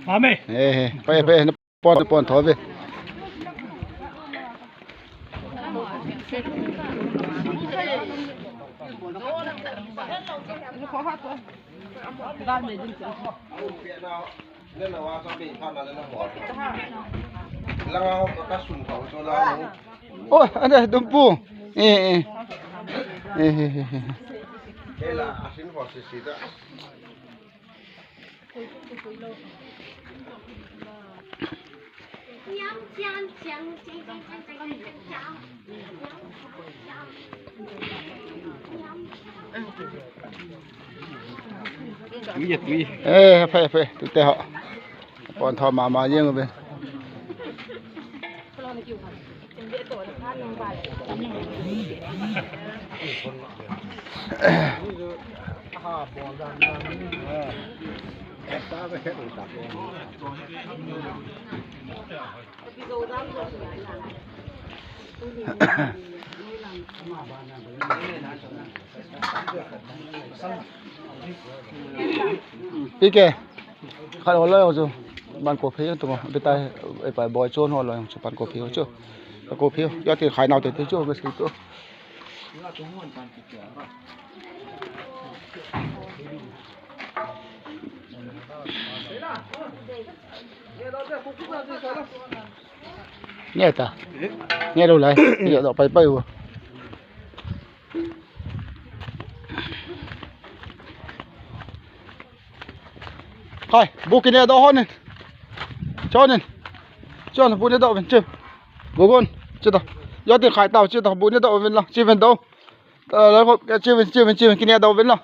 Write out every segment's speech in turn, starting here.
ມາແມ່ ເອີ ເອີ ໄປ ໄປ ປ້ອນ ປ້ອນ ຖອຍໄປ. ໂອ້ຍ ອັນໃດດົມປູ ເອີ ເອີ ເອີ ເອີ. ເອີ ໄປ ໄປ ຕຸແຕ່ເຮົາ ປ້ອນເຂົ້າມາ ມາເຢີ້ງເປັນ. ອີແກ ຄັນເອົາເລີຍເອົາຊູ ບ້ານກົວເພໂຕ ໄປຕາຍ ໄປ ໄປບອຍໂຈນຮອດເລີຍ ບ້ານກົວເພໂຕ ບ້ານກົວເພ ຢອດທີ່ຂາຍເນົ່າເຕັມໂຕ ກໍຊິໂຕ. ແນ່ຕາ ແນ່ດູໄລ ເດາະໄປໄປບໍ່ ໄປ ບຸກກິນແນ່ເດາະຮອດນີ້ ຈອນນີ້ ຈອນບຸກແນ່ເດາະເປັນ ເຈີ ບຸກກຸນ ເຈີຕາ ຢອດຕິຂາຍເຕົ່າ ເຈີຕາ ບຸກແນ່ເດາະເປັນລະ ເຈີເປັນໂຕ ເອີ ແລ້ວກໍເຈີເປັນ ເຈີເປັນ ເຈີເປັນ ກິນແນ່ເດາະເປັນລະ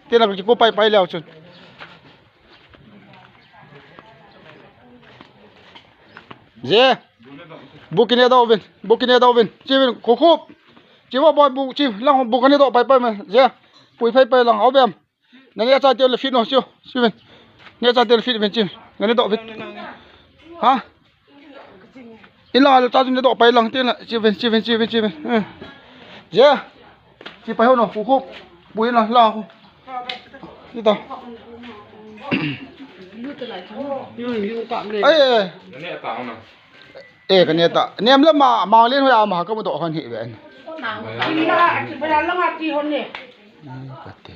ທີ່ນັ້ນກໍຊິກູໄປ ໄປແລ້ວ ເຈີ ເຈ ບຸກກິນແນ່ເດາະເປັນ ບຸກກິນແນ່ເດາະເປັນ ເຈເປັນໂຄຄູບ ເຈວ່າບອຍບຸກ ເຈລະບຸກກິນແນ່ເດາະໄປ ໄປມາ ເຈ ປຸຍໄຟໄປລະ ເອົາແບມ ນັ້ນແນ່ໃຈເຕີລະຟິດເນາະ ເຈ ເຈເປັນ ແນ່ໃຈເຕີລະຟິດເປັນ ເຈ ແນ່ເດາະເປັນ ຮະ ອີຫຼາລະຕາເດາະໄປຫຼັງເຕີລະ ເຈເປັນ ເຈເປັນ ເຈເປັນ ເຈເປັນ ເອີ ເຈ ຊິໄປເຮົາເນາະ ໂຄຄູບ ປຸຍລະລາວ ນີ້ຕາ ເອີ ເອີ ເອີ ກະແນ່ຕາ ແນມລະມາ ມາເລ່ນຫ້ວຍອາມາ ກະມາໂຕະຄັນເຫແບນ ອືມ ກະເຕ